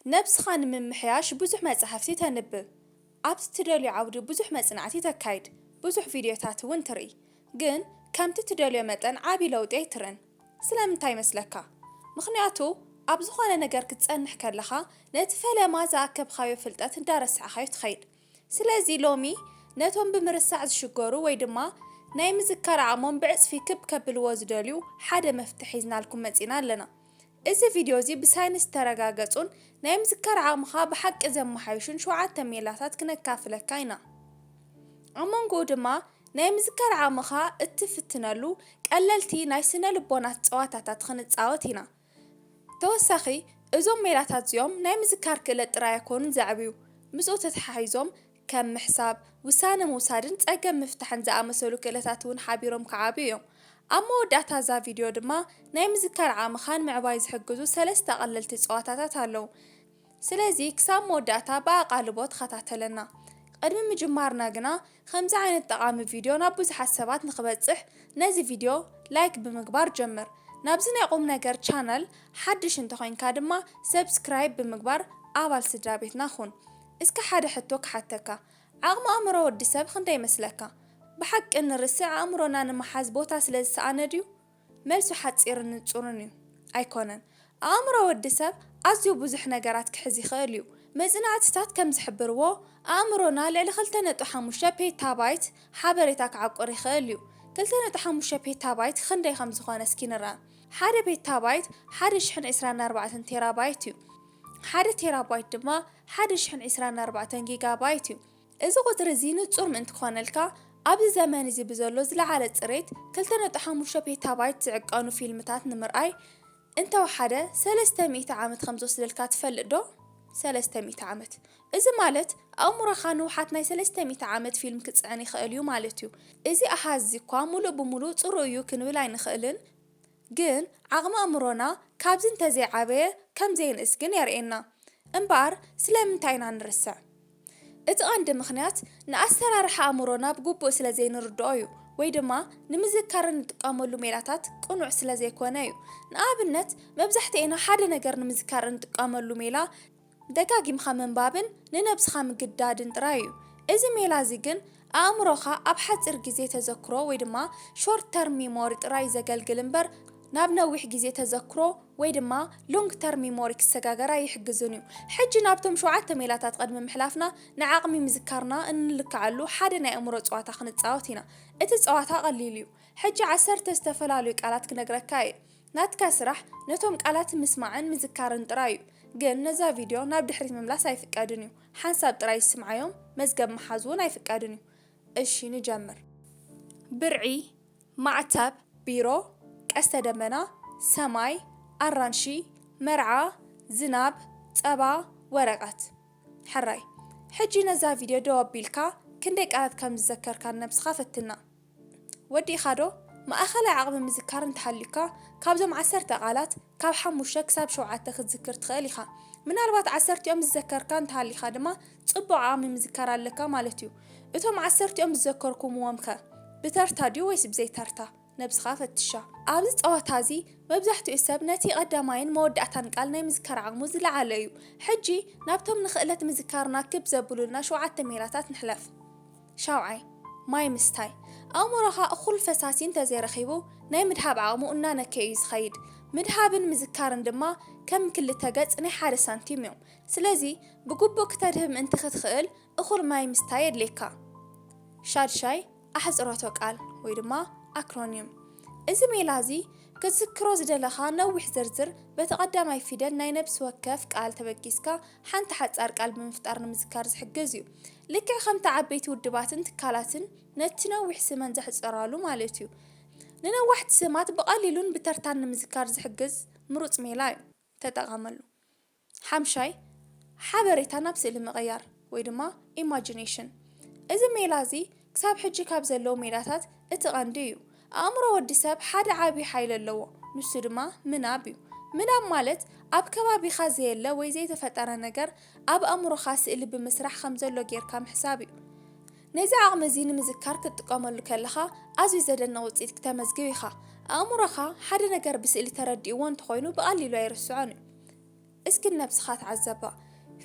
ነብስኻ ንምምሕያሽ ብዙሕ መጻሕፍቲ ተንብብ፣ ኣብቲ ትደልዮ ዓውዲ ብዙሕ መጽናዕቲ ተካይድ፣ ብዙሕ ቪድዮታት እውን ትርኢ። ግን ከምቲ ትደልዮ መጠን ዓቢ ለውጢ ኣይትርእን። ስለምንታይ ይመስለካ? ምኽንያቱ ኣብ ዝኾነ ነገር ክትጸንሕ ከለኻ ነቲ ፈለማ ዝኣከብካዮ ፍልጠት እንዳረሳዕካዮ ትኸይድ። ስለዚ ሎሚ ነቶም ብምርሳዕ ዝሽገሩ ወይ ድማ ናይ ምዝካር ዓቕሞም ብዕጽፊ ክብ ከብልዎ ዝደልዩ ሓደ መፍትሒ ሒዝናልኩም መጺና ኣለና። እዚ ቪድዮ እዚ ብሳይንስ ዝተረጋገጹን ናይ ምዝካር ዓቕምኻ ብሓቂ ዘመሓይሹን ሸውዓተ ሜላታት ክነካፍለካ ኢና። ኣብ መንጎኡ ድማ ናይ ምዝካር ዓቕምኻ እትፍትነሉ ቀለልቲ ናይ ስነ ልቦና ጸዋታታት ክንጻወት ኢና። ተወሳኺ፣ እዞም ሜላታት እዚኦም ናይ ምዝካር ክእለት ጥራይ ኣይኮኑን ዘዕብዩ፣ ምስኡ ተተሓሒዞም ከም ምሕሳብ፣ ውሳነ ምውሳድን ጸገም ምፍታሕን ዝኣመሰሉ ክእለታት እውን ሓቢሮም ክዓብዩ እዮም። ኣብ መወዳእታ እዛ ቪድዮ ድማ ናይ ምዝካር ዓቕምኻ ንምዕባይ ዝሕግዙ ሰለስተ ቀለልቲ ጸዋታታት ኣለዉ። ስለዚ ክሳብ መወዳእታ ብኣቓልቦ ተኸታተለና። ቅድሚ ምጅማርና ግና ከምዚ ዓይነት ጠቓሚ ቪድዮ ናብ ብዙሓት ሰባት ንኽበጽሕ ነዚ ቪድዮ ላይክ ብምግባር ጀምር። ናብዚ ናይ ቁም ነገር ቻነል ሓድሽ እንተኾይንካ ድማ ሰብስክራይብ ብምግባር ኣባል ስድራ ቤትና ኩን። እስከ ሓደ ሕቶ ክሓተካ፣ ዓቕሚ ኣእምሮ ወዲ ሰብ ክንደይ ይመስለካ? ብሓቂ ንርስዕ ኣእምሮና ንምሓዝ ቦታ ስለ ዝሰኣነ ድዩ? መልሱ ሓጺርን ንጹርን እዩ። ኣይኮነን። ኣእምሮ ወዲ ሰብ ኣዝዩ ብዙሕ ነገራት ክሕዝ ይኽእል እዩ። መጽናዕትታት ከም ዝሕብርዎ፣ ኣእምሮና ልዕሊ ክልተ ነጥቢ ሓሙሽተ ፔታባይት ሓበሬታ ክዓቁር ይኽእል እዩ። ክልተ ነጥቢ ሓሙሽተ ፔታባይት ክንደይ ከም ዝኾነ እስኪ ንርኣ። ሓደ ፔታባይት ሓደ ሽሕን ዕስራን ኣርባዕተን ቴራባይት እዩ። ሓደ ቴራባይት ድማ ሓደ ሽሕን ዕስራን ኣርባዕተን ጊጋባይት እዩ። እዚ ቁጽሪ እዚ ንጹር ምእንቲ ክኾነልካ፣ ኣብዚ ዘመን እዚ ብዘሎ ዝለዓለ ጽሬት ክልተ ነጥቢ ሓሙሽተ ፔታባይት ዝዕቀኑ ፊልምታት ንምርኣይ እንተወሓደ ሰለስተ ሚእቲ ዓመት ከም ዝወስደልካ ትፈልጥ ዶ? ሰለስተ ሚእቲ ዓመት። እዚ ማለት ኣእምሮኻ ንውሓት ናይ ሰለስተ ሚእቲ ዓመት ፊልም ክጽዕን ይኽእል እዩ ማለት እዩ። እዚ ኣሃዝ እዚ እኳ ሙሉእ ብሙሉእ ጽሩይ እዩ ክንብል ኣይንኽእልን፣ ግን ዓቕሚ ኣእምሮና ካብዚ እንተዘይዓበየ ከም ዘይንእስ ግን የርእየና። እምበኣር ስለምንታይ ኢና ንርስዕ? እቲ ቀንዲ ምኽንያት ንኣሰራርሓ ኣእምሮና ብግቡእ ስለ ዘይንርድኦ እዩ፣ ወይ ድማ ንምዝካር እንጥቀመሉ ሜላታት ቅኑዕ ስለ ዘይኮነ እዩ። ንኣብነት፣ መብዛሕትኤና ሓደ ነገር ንምዝካር እንጥቀመሉ ሜላ ደጋጊምካ ምንባብን ንነብስኻ ምግዳድን ጥራይ እዩ። እዚ ሜላ እዚ ግን ኣእምሮኻ ኣብ ሓጺር ግዜ ተዘክሮ ወይ ድማ ሾርት ተርም ሚሞሪ ጥራይ እዩ ዘገልግል እምበር ናብ ነዊሕ ግዜ ተዘክሮ ወይ ድማ ሎንግ ተርም ሚሞሪ ክሰጋገር ኣይሕግዝን እዩ። ሕጂ ናብቶም ሸውዓተ ሜላታት ቅድሚ ምሕላፍና ንዓቕሚ ምዝካርና እንልክዓሉ ሓደ ናይ ኣእምሮ ጸዋታ ክንጻወት ኢና። እቲ ጸዋታ ቀሊል እዩ። ሕጂ ዓሰርተ ዝተፈላለዩ ቃላት ክነግረካ እየ። ናትካ ስራሕ ነቶም ቃላት ምስማዕን ምዝካርን ጥራይ እዩ። ግን ነዛ ቪድዮ ናብ ድሕሪት ምምላስ ኣይፍቀድን እዩ። ሓንሳብ ጥራይ ዝስምዓዮም መዝገብ ምሓዝ እውን ኣይፍቀድን እዩ። እሺ ንጀምር። ብርዒ፣ ማዕተብ፣ ቢሮ፣ ቀስተ ደመና፣ ሰማይ፣ ኣራንሺ፣ መርዓ፣ ዝናብ፣ ጸባ፣ ወረቐት። ሕራይ። ሕጂ ነዛ ቪድዮ ደው ኣቢልካ ክንደይ ቃላት ከም ዝዘከርካ ንነብስኻ ፈትና። ወዲእኻ ዶ? ማእኸላይ ዓቕሚ ምዝካር እንተሃልዩካ፣ ካብዞም ዓሰርተ ቃላት ካብ ሓሙሽተ ክሳብ ሸውዓተ ክትዝክር ትኽእል ኢኻ። ምናልባት ዓሰርቲኦም ዝዘከርካ እንተሃሊኻ ድማ ጽቡቕ ዓቕሚ ምዝካር ኣለካ ማለት እዩ። እቶም ዓሰርቲኦም ዝዘከርኩምዎም ከ ብተርታ ድዩ ወይስ ብዘይ ተርታ? ነብስኻ ፈትሻ። ኣብዚ ጸዋታ እዚ መብዛሕትኡ ሰብ ነቲ ቀዳማይን መወዳእታን ቃል ናይ ምዝካር ዓቕሙ ዝለዓለ እዩ። ሕጂ ናብቶም ንኽእለት ምዝካርና ክብ ዘብሉልና ሸውዓተ ሜላታት ንሕለፍ። ሻውዓይ፣ ማይ ምስታይ። ኣእምሮኻ እኹል ፈሳሲ እንተዘይረኺቡ፣ ናይ ምድሃብ ዓቕሙ እናነከየ እዩ ዝኸይድ። ምድሃብን ምዝካርን ድማ ከም ክልተ ገጽ ናይ ሓደ ሳንቲም እዮም። ስለዚ፣ ብግቡእ ክተድህብ ምእንቲ ክትኽእል፣ እኹል ማይ ምስታይ የድልየካ። ሻድሻይ፣ ኣሕጽሮተ ቃል ወይ ድማ ኣክሮኒም። እዚ ሜላ እዚ፣ ክትዝክሮ ዝደለኻ ነዊሕ ዝርዝር፣ በቲ ቀዳማይ ፊደል ናይ ነብሲ ወከፍ ቃል ተበጊስካ፣ ሓንቲ ሓጻር ቃል ብምፍጣር ንምዝካር ዝሕግዝ እዩ። ልክዕ ከምቲ ዓበይቲ ውድባትን ትካላትን ነቲ ነዊሕ ስመን ዘሕጽራሉ ማለት እዩ። ንነዋሕቲ ስማት ብቐሊሉን ብተርታን ንምዝካር ዝሕግዝ ምሩጽ ሜላ እዩ። ተጠቐመሉ። ሓምሻይ፣ ሓበሬታ ናብ ስእሊ ምቕያር ወይ ድማ ኢማጂኔሽን። እዚ ሜላ እዚ ክሳብ ሕጂ ካብ ዘለዉ ሜላታት እቲ ቀንዲ እዩ። ኣእምሮ ወዲ ሰብ ሓደ ዓቢ ሓይሊ ኣለዎ፣ ንሱ ድማ ምናብ እዩ። ምናብ ማለት ኣብ ከባቢኻ ዘየለ ወይ ዘይተፈጠረ ነገር ኣብ ኣእምሮኻ ስእሊ ብምስራሕ ከም ዘሎ ጌርካ ምሕሳብ እዩ። ነዚ ዓቕሚ እዚ ንምዝካር ክትጥቀመሉ ከለኻ ኣዝዩ ዘደንቕ ውጽኢት ክተመዝግብ ኢኻ። ኣእምሮኻ ሓደ ነገር ብስእሊ ተረዲእዎ እንተኾይኑ ብቐሊሉ ኣይርስዖን እዩ። እስኪ ነብስኻ ተዓዘባ።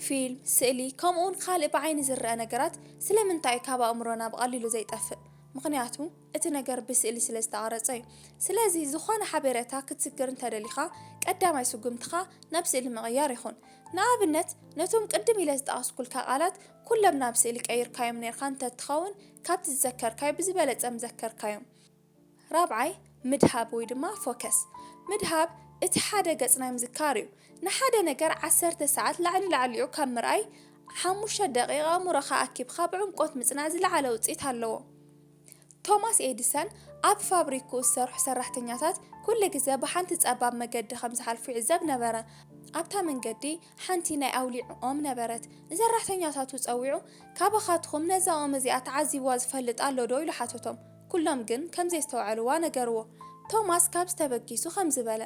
ፊልም፣ ስእሊ፣ ከምኡውን ካልእ ብዓይኒ ዝረኣ ነገራት ስለምንታይ እዩ ካብ ኣእምሮና ብቐሊሉ ዘይጠፍእ? ምኽንያቱ እቲ ነገር ብስእሊ ስለ ዝተቐረጸ እዩ። ስለዚ ዝኾነ ሓበሬታ ክትዝክር እንተደሊኻ ቀዳማይ ስጉምትኻ ናብ ስእሊ ምቕያር ይኹን። ንኣብነት ነቶም ቅድም ኢለ ዝጠቐስኩልካ ቃላት ኩሎም ናብ ስእሊ ቀይርካዮም ነርካ እንተትኸውን ካብቲ ዝዘከርካዮ ብዝበለጸ ምዘከርካዮም። ራብዓይ ምድሃብ ወይ ድማ ፎከስ። ምድሃብ እቲ ሓደ ገጽ ናይ ምዝካር እዩ። ንሓደ ነገር ዓሰርተ ሰዓት ላዕሊ ላዕሊኡ ካብ ምርኣይ ሓሙሽተ ደቂቕ ኣእምሮኻ ኣኪብካ ብዕምቆት ምጽናዕ ዝለዓለ ውጽኢት ኣለዎ። ቶማስ ኤዲሰን ኣብ ፋብሪክኡ ዝሰርሑ ሰራሕተኛታት ኩሉ ግዜ ብሓንቲ ጸባብ መገዲ ከም ዝሓልፉ ይዕዘብ ነበረ። ኣብታ መንገዲ ሓንቲ ናይ ኣውሊዕ ኦም ነበረት። ንሰራሕተኛታቱ ጸዊዑ ካባኻትኹም ነዛ ኦም እዚኣ ተዓዚብዋ ዝፈልጥ ኣሎ ዶ ኢሉ ሓተቶም። ኩሎም ግን ከም ዘየስተውዓልዋ ነገርዎ። ቶማስ ካብዚ ተበጊሱ ከምዚ በለ፣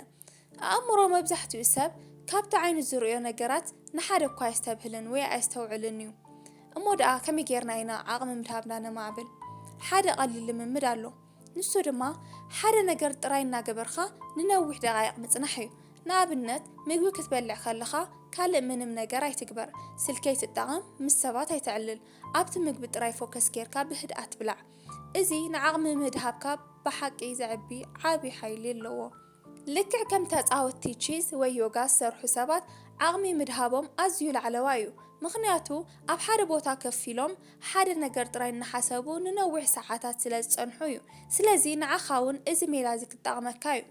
ኣእምሮ መብዛሕትኡ ሰብ ካብቲ ዓይኑ ዝርእዮ ነገራት ንሓደ እኳ ኣየስተብህልን ወይ ኣየስተውዕልን እዩ። እሞ ደኣ ከመይ ጌርና ኢና ዓቕሚ ምድሃብና ነማዕብል? ሓደ ቀሊል ልምምድ ኣሎ። ንሱ ድማ ሓደ ነገር ጥራይ እናገበርካ ንነዊሕ ደቓይቕ ምጽናሕ እዩ። ንኣብነት ምግቢ ክትበልዕ ከለኻ ካልእ ምንም ነገር ኣይትግበር። ስልኪ ኣይትጠቐም፣ ምስ ሰባት ኣይተዕልል። ኣብቲ ምግቢ ጥራይ ፎከስ ጌርካ ብህድኣት ብላዕ። እዚ ንዓቕሚ ምድሃብካ ብሓቂ ዘዕቢ ዓቢ ሓይሊ ኣለዎ። ልክዕ ከም ተጻወትቲ ቺዝ ወይ ዮጋ ዝሰርሑ ሰባት ዓቕሚ ምድሃቦም ኣዝዩ ላዕለዋይ እዩ። ምኽንያቱ ኣብ ሓደ ቦታ ከፍ ኢሎም ሓደ ነገር ጥራይ እናሓሰቡ ንነዊሕ ሰዓታት ስለ ዝጸንሑ እዩ። ስለዚ ንዓኻ እውን እዚ ሜላ እዚ ክጠቕመካ እዩ።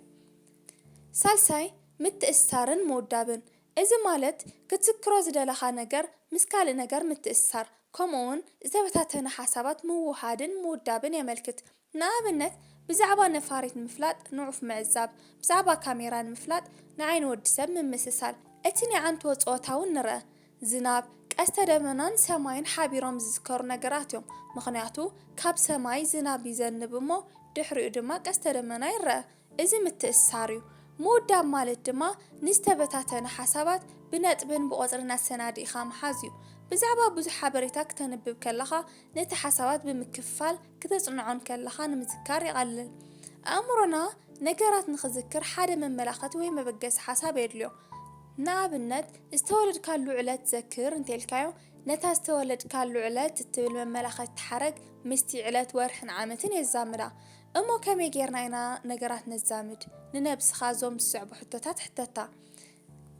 ሳልሳይ ምትእስሳርን ምውዳብን። እዚ ማለት ክትዝክሮ ዝደለኻ ነገር ምስ ካልእ ነገር ምትእስሳር፣ ከምኡውን ዝተበታተነ ሓሳባት ምውሃድን ምውዳብን የመልክት። ንኣብነት ብዛዕባ ነፋሪት ንምፍላጥ ንዑፍ ምዕዛብ፣ ብዛዕባ ካሜራ ንምፍላጥ ንዓይኒ ወዲ ሰብ ምምስሳል። እቲ ናይ ዓንቶ ጸወታ እውን ንርአ። ዝናብ፣ ቀስተ ደመናን ሰማይን ሓቢሮም ዝዝከሩ ነገራት እዮም። ምኽንያቱ ካብ ሰማይ ዝናብ ይዘንብ እሞ ድሕሪኡ ድማ ቀስተ ደመና ይረአ። እዚ ምትእስሳር እዩ። ምውዳብ ማለት ድማ ንዝተበታተነ ሓሳባት ብነጥብን ብቆጽርን ኣሰናዲእኻ ምሓዝ እዩ። ብዛዕባ ብዙሕ ሓበሬታ ክተንብብ ከለኻ ነቲ ሓሳባት ብምክፍፋል ክተጽንዖን ከለኻ ንምዝካር ይቐልል። ኣእምሮና ነገራት ንኽዝክር ሓደ መመላኸቲ ወይ መበገሲ ሓሳብ የድልዮ። ንኣብነት ዝተወለድካሉ ዕለት ዘክር እንተልካዮ ነታ ዝተወለድካሉ ዕለት እትብል መመላኸቲ ሓረግ ምስቲ ዕለት ወርሕን ዓመትን የዛምዳ። እሞ ከመይ ጌርና ኢና ነገራት ነዛምድ? ንነብስኻ እዞም ዝስዕቡ ሕቶታት ሕተታ።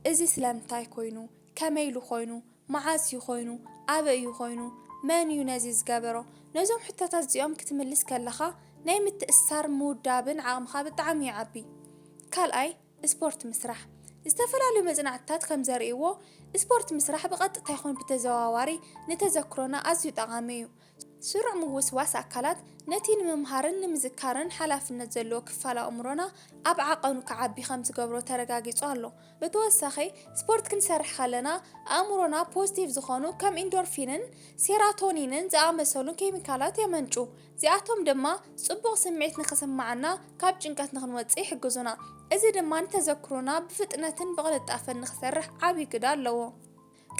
እዚ ስለምንታይ ኮይኑ? ከመይ ኢሉ ኮይኑ? መዓስ እዩ ኮይኑ? ኣበይ እዩ ኮይኑ? መን እዩ ነዚ ዝገበሮ? ነዞም ሕቶታት እዚኦም ክትምልስ ከለኻ ናይ ምትእስሳር ምውዳብን ዓቕምኻ ብጣዕሚ ይዓቢ። ካልኣይ ስፖርት ምስራሕ። ዝተፈላለዩ መጽናዕትታት ከም ዘርእይዎ ስፖርት ምስራሕ ብቐጥታ ይኹን ብተዘዋዋሪ ንተዘክሮና ኣዝዩ ጠቓሚ እዩ። ስሩዕ ምውስዋስ ኣካላት ነቲ ንምምሃርን ንምዝካርን ሓላፍነት ዘለዎ ክፋል ኣእምሮና ኣብ ዓቐኑ ክዓቢ ከም ዝገብሮ ተረጋጊጹ ኣሎ። ብተወሳኺ ስፖርት ክንሰርሕ ከለና ኣእምሮና ፖዚቲቭ ዝኾኑ ከም ኢንዶርፊንን ሴራቶኒንን ዝኣመሰሉ ኬሚካላት የመንጩ። እዚኣቶም ድማ ጽቡቕ ስምዒት ንኽስምዓና ካብ ጭንቀት ንኽንወጽእ ይሕግዙና። እዚ ድማ ንተዘክሮና ብፍጥነትን ብቕልጣፈን ንኽሰርሕ ዓቢ ግደ ኣለዎ።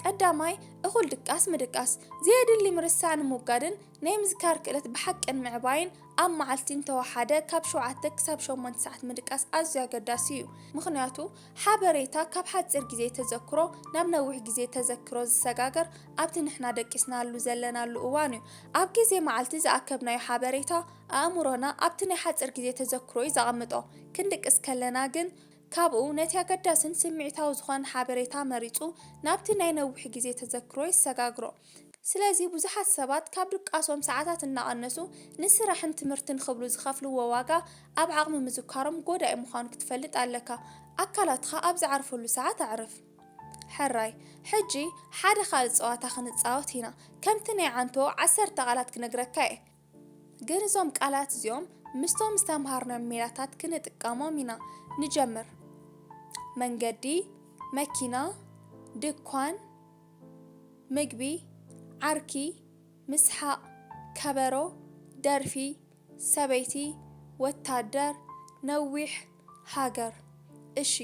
ቀዳማይ እኹል ድቃስ ምድቃስ። ዘየድሊ ምርሳዕ ንምውጋድን ናይ ምዝካር ክእለት ብሓቂ ንምዕባይን ኣብ መዓልቲ እንተወሓደ ካብ ሸውዓተ ክሳብ ሸሞንተ ሰዓት ምድቃስ ኣዝዩ ኣገዳሲ እዩ። ምኽንያቱ ሓበሬታ ካብ ሓጺር ግዜ ተዘክሮ ናብ ነዊሕ ግዜ ተዘክሮ ዝሰጋገር ኣብቲ ንሕና ደቂስናሉ ዘለናሉ እዋን እዩ። ኣብ ግዜ መዓልቲ ዝኣከብናዮ ሓበሬታ ኣእምሮና ኣብቲ ናይ ሓጺር ግዜ ተዘክሮ እዩ ዘቐምጦ። ክንድቅስ ከለና ግን ካብኡ ነቲ ኣገዳስን ስምዒታዊ ዝኾነ ሓበሬታ መሪጹ ናብቲ ናይ ነዊሕ ግዜ ተዘክሮ ይሰጋግሮ። ስለዚ ብዙሓት ሰባት ካብ ድቃሶም ሰዓታት እናቐነሱ ንስራሕን ትምህርትን ክብሉ ዝኸፍልዎ ዋጋ ኣብ ዓቕሚ ምዝካሮም ጎዳኢ ምዃኑ ክትፈልጥ ኣለካ። ኣካላትኻ ኣብ ዝዓርፈሉ ሰዓት ኣዕርፍ። ሕራይ፣ ሕጂ ሓደ ካልእ ጸዋታ ክንጻወት ኢና። ከምቲ ናይ ዓንቶ ዓሰርተ ቃላት ክነግረካ እየ። ግን እዞም ቃላት እዚኦም ምስቶም ዝተምሃርናዮም ሜላታት ክንጥቀሞም ኢና። ንጀምር። መንገዲ፣ መኪና፣ ድኳን፣ ምግቢ፣ ዓርኪ፣ ምስሓቕ፣ ከበሮ፣ ደርፊ፣ ሰበይቲ፣ ወታደር፣ ነዊሕ፣ ሃገር። እሺ፣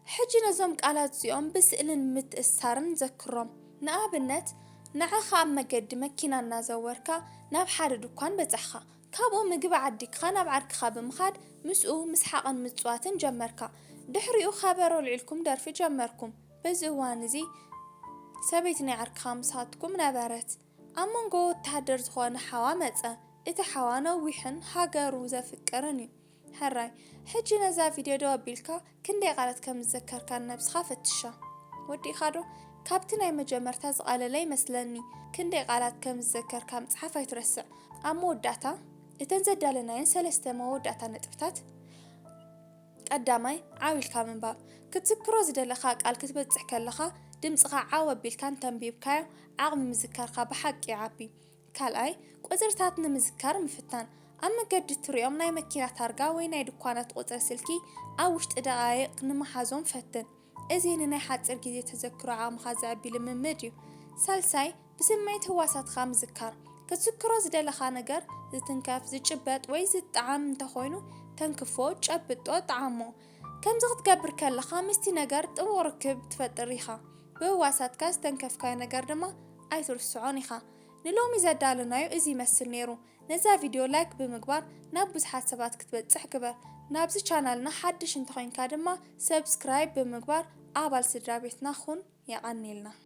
ሕጂ ነዞም ቃላት እዚኦም ብስእልን ምትእስሳርን ዘክሮም። ንኣብነት፣ ንዓኻ ኣብ መገዲ መኪና እናዘወርካ ናብ ሓደ ድኳን በጻሕኻ። ካብኡ ምግቢ ዓዲግካ ናብ ዓርክኻ ብምኻድ ምስኡ ምስሓቕን ምጽዋትን ጀመርካ። ድሕሪኡ ከበሮ ኣልዒልኩም ደርፊ ጀመርኩም። በዚ እዋን እዚ ሰበይቲ ናይ ዓርክኻ ምሳትኩም ነበረት። ኣብ መንጎ ወተሃደር ዝኾነ ሓዋ መጸ። እቲ ሓዋ ነዊሕን ሃገሩ ዘፍቅርን እዩ። ሕራይ፣ ሕጂ ነዛ ቪድዮ ደው ኣቢልካ ክንደይ ቃላት ከም ዝዘከርካ ንነብስኻ ፈትሻ። ወዲእኻ ዶ? ካብቲ ናይ መጀመርታ ዝቐለለ ይመስለኒ። ክንደይ ቃላት ከም ዝዘከርካ ምጽሓፍ ኣይትረስዕ። ኣብ መወዳእታ፣ እተን ዘዳለናየን ሰለስተ መወዳእታ ነጥብታት። ቀዳማይ፣ ዓው ኢልካ ምንባብ። ክትዝክሮ ዝደለኻ ቃል ክትበጽሕ ከለኻ፣ ድምጽኻ ዓው ኣቢልካ እንተንቢብካዮ፣ ዓቕሚ ምዝካርካ ብሓቂ ይዓቢ። ካልኣይ፣ ቁጽርታት ንምዝካር ምፍታን። ኣብ መገዲ እትርእዮም ናይ መኪና ታርጋ ወይ ናይ ድኳናት ቁጽሪ ስልኪ ኣብ ውሽጢ ደቓይቕ ንምሓዞም ፈትን። እዚ ንናይ ሓጺር ግዜ ተዘክሮ ዓቕምኻ ዘዕቢ ልምምድ እዩ። ሳልሳይ፣ ብስምዒት ህዋሳትካ ምዝካር። ክትዝክሮ ዝደለኻ ነገር ዝትንከፍ፣ ዝጭበጥ ወይ ዝጠዓም እንተኾይኑ፣ ተንክፎ፣ ጨብጦ፣ ጠዓሞ። ከምዚ ክትገብር ከለኻ፣ ምስቲ ነገር ጥቡቕ ርክብ ትፈጥር ኢኻ። ብህዋሳትካ ዝተንከፍካዮ ነገር ድማ ኣይትርስዖን ኢኻ። ንሎሚ ዘዳለናዮ እዚ ይመስል ነይሩ። ነዛ ቪድዮ ላይክ ብምግባር ናብ ብዙሓት ሰባት ክትበጽሕ ግበር። ናብዚ ቻናልና ሓድሽ እንተኾይንካ ድማ ሰብስክራይብ ብምግባር ኣባል ስድራ ቤትና ኩን። የቐንየልና።